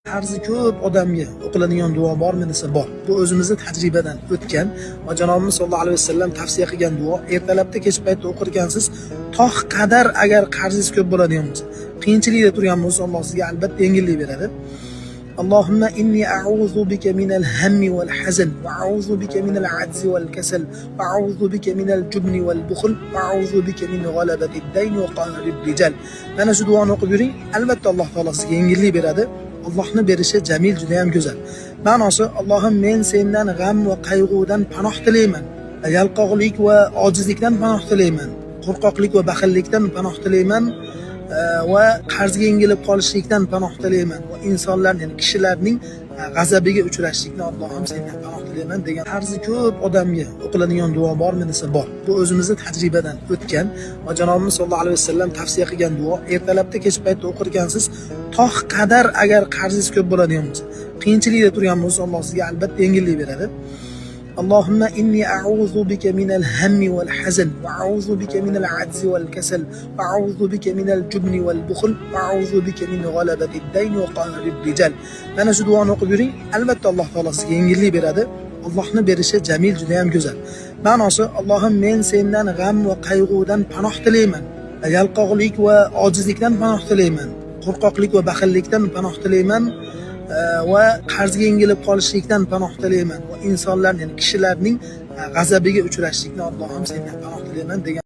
Qarzi ko'p odamga o'qiladigan duo bormi desa, bor. Bu o'zimizni tajribadan o'tgan va janobimiz sollallohu alayhi vasallam tavsiya qilgan duo. Ertalabda, kech paytda o'qirkansiz, tog' qadar agar qarzingiz ko'p bo'ladigan bo'lsa, qiyinchilikda turgan bo'lsa, Alloh sizga albatta yengillik beradi. اللهم إني أعوذ بك من الهم والحزن وأعوذ بك من العجز والكسل وأعوذ بك من الجبن والبخل وأعوذ بك من غلبة الدين وقهر الرجال. Mana shu duoni o'qib yuring, albatta Alloh taolo sizga yengillik beradi. Allohni berishi jamil, juda ham go'zal. Ma'nosi: Allohim, men sendan g'am va qayg'udan panoh tilayman, yalqoqlik va ojizlikdan panoh tilayman, qo'rqoqlik va baxillikdan panoh tilayman va qarzga yengilib qolishlikdan panoh tilayman va insonlar, ya'ni kishilarning g'azabiga uchrashlikni, Allohim, sendan panoh tilayman degan. Qarzi ko'p odamga o'qiladigan duo bormi desa, bor. Bu o'zimizni tajribadan o'tgan va janobimiz sollallohu alayhi vasallam tavsiya qilgan duo. Ertalabda, kech paytda o'qirkansiz, tog' qadar agar qarzingiz ko'p bo'ladigan bo'lsa, qiyinchilikda turgan bo'lsa, Alloh sizga albatta yengillik beradi. اللهم إني أعوذ بك من الهم والحزن وأعوذ بك من العجز والكسل وأعوذ بك من الجبن والبخل وأعوذ بك من غلبة الدين وقهر الرجال. Mana shu duoni o'qib yuring, albatta Alloh taolo sizga yengillik beradi. Allohni berishi jamil, juda ham go'zal. Ma'nosi: Allohim, men sendan g'am va qayg'udan panoh tilayman, yalqoqlik va ojizlikdan panoh tilayman, qo'rqoqlik va baxillikdan panoh tilayman va qarzga yengilib qolishlikdan panoh tilayman va insonlar, ya'ni kishilarning g'azabiga uchrashlikni, Allohim, sendan panoh tilayman degan.